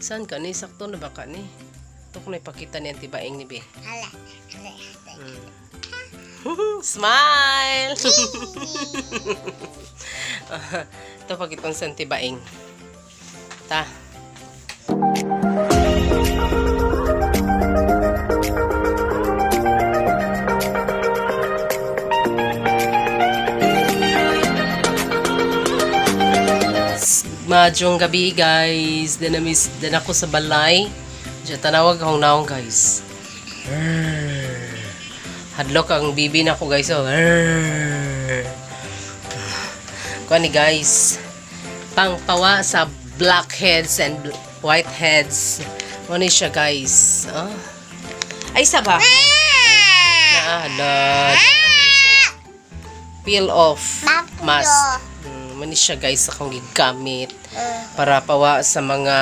Saan ka ni? Sakto na ba ka ni? Ito ko na ipakita ni Auntie Baeng ni Be. Hala, hala, hala. Smile! Ito pagitong sa Auntie Baeng. Ta. Madyong gabi, guys. Dinamis din ako sa balay. Diyan tanawag akong naong, guys. Hadlok ang bibi na ko, guys. Oh. Kuan ni, guys. Pangpawa sa blackheads and whiteheads. Ano siya, guys? Oh. Ay, isa ba? Naalad. Peel off mask. Mani siya, guys, akong gigamit para pawa sa mga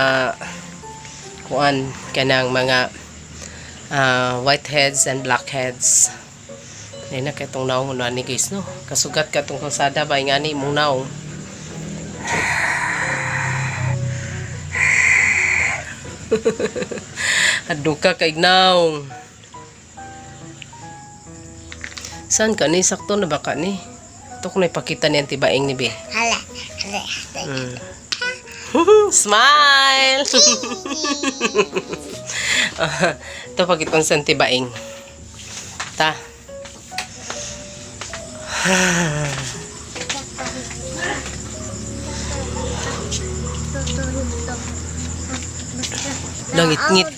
kuan kanang mga whiteheads and blackheads. Ay na kay tong naong na ni, guys, no. Kasugat ka tong kalsada ba ngani imong naong. Hadlok ka kay naong. Saan ka ni? Sakto na ba ka ni? Ito ko na ipakita ni Auntie Baeng ni Be. Hala, hala, hala. Smile! Ito pagitong sa Auntie Baeng. Ta. Langit-ngit.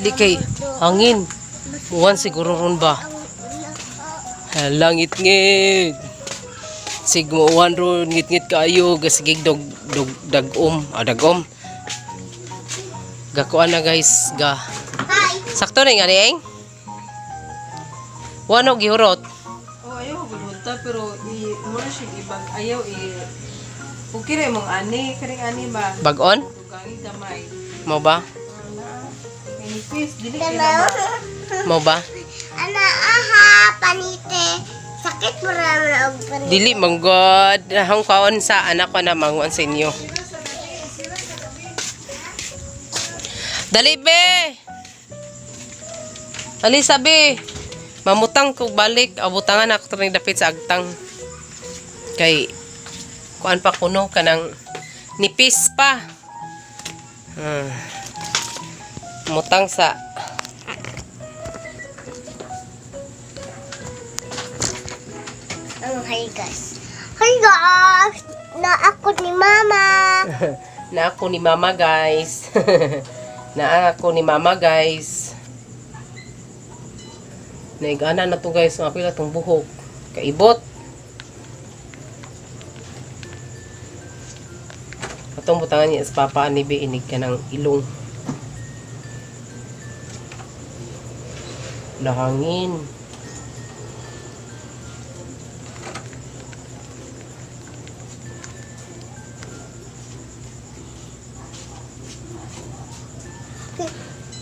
Di kay hangin. Buwan siguro ron ba? Langit-ngit. Sigmo uwan ron ngit-ngit kaayo gasigig dog dog dagom, ah, dagom. Gakuan na, guys, ga. Hi. Sakto na nga ni eng. Wano gihurot. Oh, ayaw gulunta pero i mo na siya ibang ayaw i okay ra imong ani kaning ani ba? Bag-on? Dugangi gamay. Mo ba? Ana. Nipis dili kay na Mo ba? Ana, aha, panite. Sakit mo raman og panite. Dili manggod. Hang kaon sa anak ko na manguan sa inyo. Dali be. Dali sabi. Mamutang kog balik, abutangan ako turing dapit sa agtang. Kay kuan pa kuno kanang nipis pa. Mutang sa Ang hi guys. Hi guys! Na ako ni Mama. Na ako ni Mama, guys. Na ako ni Mama, guys. Naigana na to, guys, ang apila tong buhok. Kaibot. Atong butangan niya sa papa ni Bi inig ka ng ilong. Lahangin.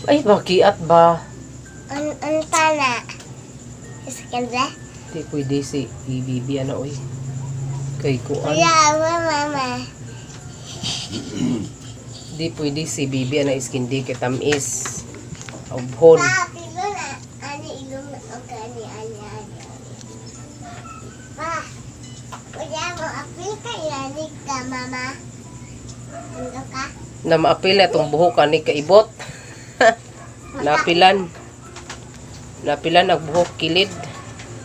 Ay, bakiat ba? An tana. Iskanda. Di pwede si BBB ano oy. Kay kuan. Wala, mama. Di pwede si BB ana iskindi kay tamis. Ubhon. Pa, pilo na. Ani ilong na. Okay, ani, ani, ani. ani. Pa, kuya mo, apil ka, ilanig ka, mama. Ano ka? Na maapil na itong buhok ani kaibot. Napilan. Napilan ang buhok kilid.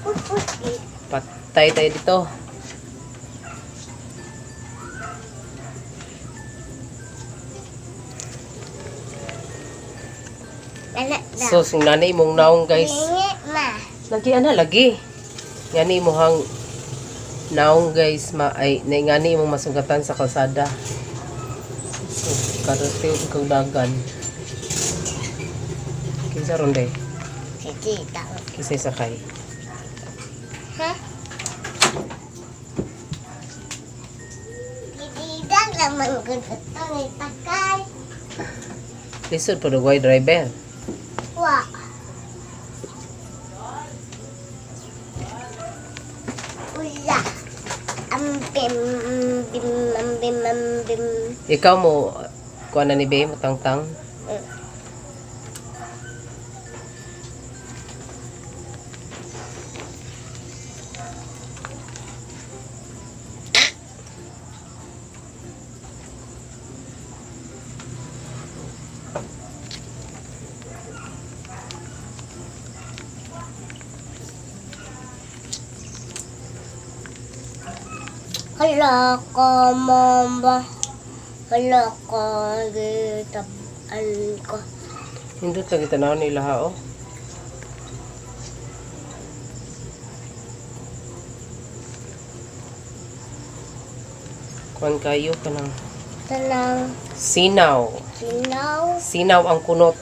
Uy, uy. Patay tayo dito. Wala na. So, sing nanay mong naong, guys. Hingi, ma. Lagi ana lagi. Ngani mo hang naong, guys, ma ay ngani imong masugatan sa kalsada. So, karate og kag dagan. Kinsa ron day? Si tita. Kinsa sakay? Ha? Gididang laman ko ito ni takay. Lisod po dugay driver. Wa. Ula. Ambim, ambim, ambim, ambim. Ikaw mo Kuha na ni be, matangtang. Hala ka, mama. Hala ka, gitapaan ko. Hindot lagi tanaw nila ha, oh. Kuan kayo ka ng Tanang sinaw. sinaw. Sinaw ang kunot.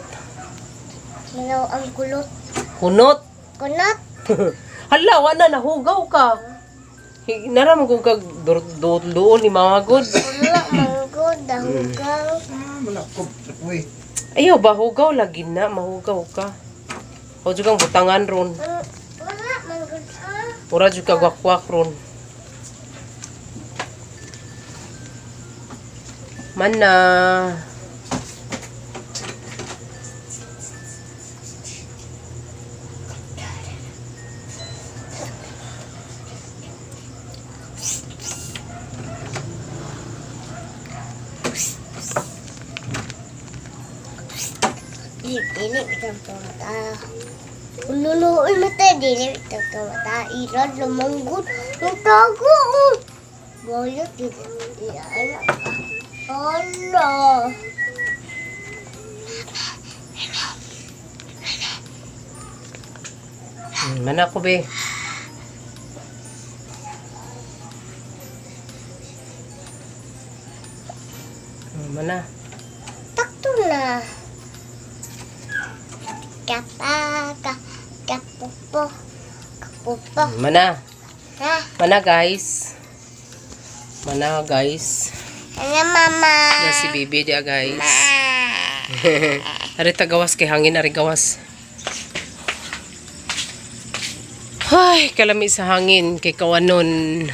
Sinaw ang kulot. Kunot! Kunot. Hala, wala nahugaw ka. Nara mo kung kag duol ni mama god. Wala, manggo, dahugaw. Ah, malakop. Uy. Ayaw ba hugaw lagi na mahugaw ka. O jud kang butangan ron. Wala, manggo, ah. Ura jud ka gwakwak ron. Mana. Dili, dili, bitang tumata. Ululuoy mo tayo, dili, bitang tumata. Irad, lumanggod. Ang tago, oh. Boyo, dili, dili, anak ka. Hala. Mana ko be. Mana. Takto na. Kapaka, kapupo, kapupo. Mana. Ha? Mana guys. Mana guys. Ano, mama? Yan si baby dia guys. Ari tagawas kay hangin ari gawas. Ay, kalami sa hangin kay kawanon.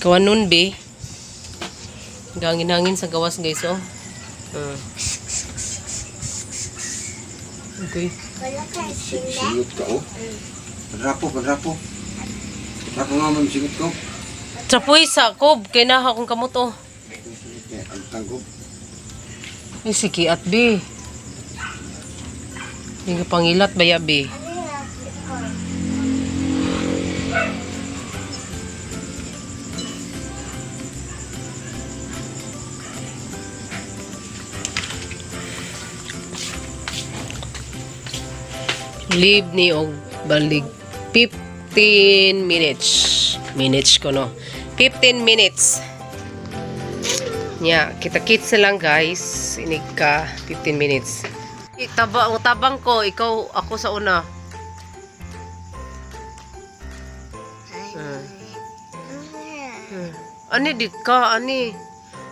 Kawanon be. Gangin-hangin sa gawas guys oh. Okay. Wala ka sila. Singot ka, oh. Padrapo, padrapo. Padrapo nga man, singot ko. Trapoy sa kob kay naha akong kamot oh. Singot niya, ang tanggob. Ay sige at be. Hindi ka pangilat baya be. Ano nga? Leave ni og balik 15 minutes. Minutes ko no. 15 minutes. Nya, kita-kits na lang guys. Inig ka 15 minutes. Taba, ang tabang ko, ikaw ako sa una. Ano? Ani di ka, ani.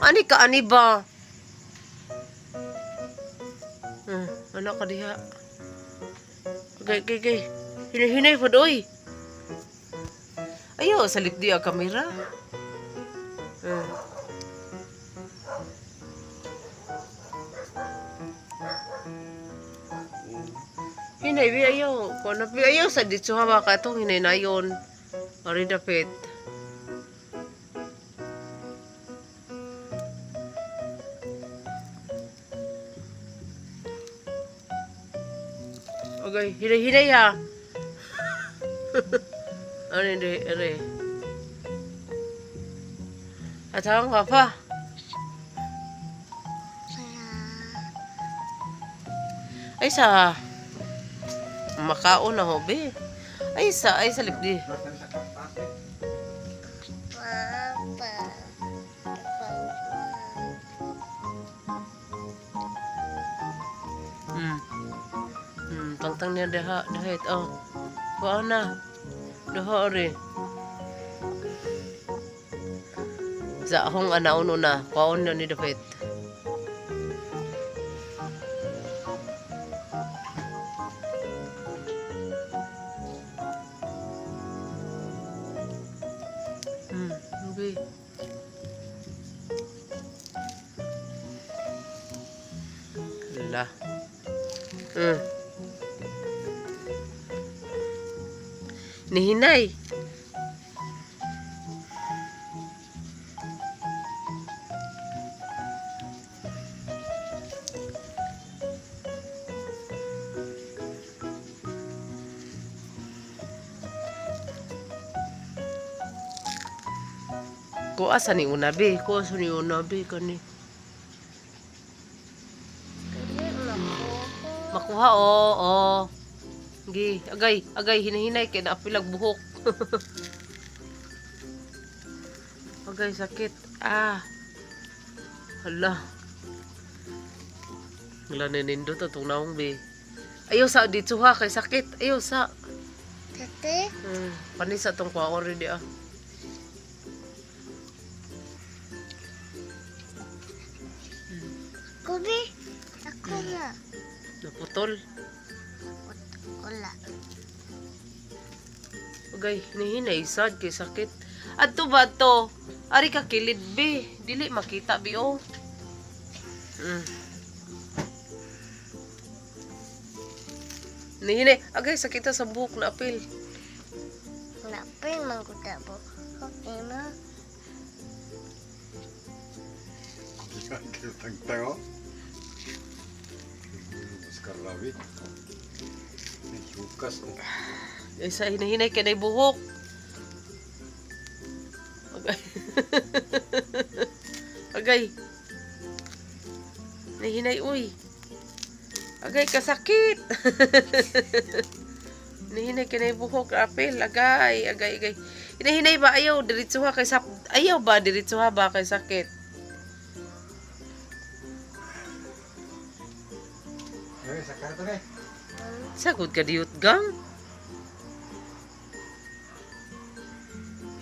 Ani ka, ani ba? Ano ka diha? Gay, gay, gay. Hinay-hinay po doy. Ayaw, salip di ang kamera. Hinay, bi, ayaw. Kuno, bi, ayaw sa ditso ha, baka itong hinay na yun. Ari dapit. Okay, hinay-hinay ha. Ano hindi, ari. At ang papa. Ay sa makaon na hobi. Ay sa lipdi. Papa. Papa. Tangtang niya daha dahit oh. Kuha na. Daha ari. Sa akong anaon una, kuhaon na ni dapit. Okay. Hala. Nihinay. Kuha sa ni una be, kuha sa ni una be kani. Dili makuha. Makuha oo, oh, Gi, agay, agay hinahinay kay naapilag buhok. Agay sakit. Ah. Hala. Wala na nindot atong naong be. Ayaw sa dito ha kay sakit. Ayaw sa. Tete. Panis sa atong kuha already ah. Kubi. Ako na. Naputol. Wala. Agay, hinahinay sad kay sakit. Adto ba to? Ari ka kilid be. Dili makita be oh. Hinahinay. Agay, sakit sa buhok na apil. Napin mangkuta po. Okay na. Tangtang oh. Oscar Rabi. Hukas oh. Ay, sa hinahinay kay nay buhok. Agay. Agay. Hinahinay, uy. Agay, kasakit. Hinahinay kay nay buhok, apel. Agay, agay, agay. Hinahinay ba? Ayaw, diretso ha kay sap. Ayaw ba? Diretso ha ba kay sakit? Eh, sakar to eh. Sagod ka diyot, gang.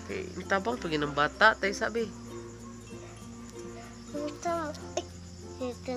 Okay, tabang pag ng bata, tayo sabi. Ito. Ay. Ito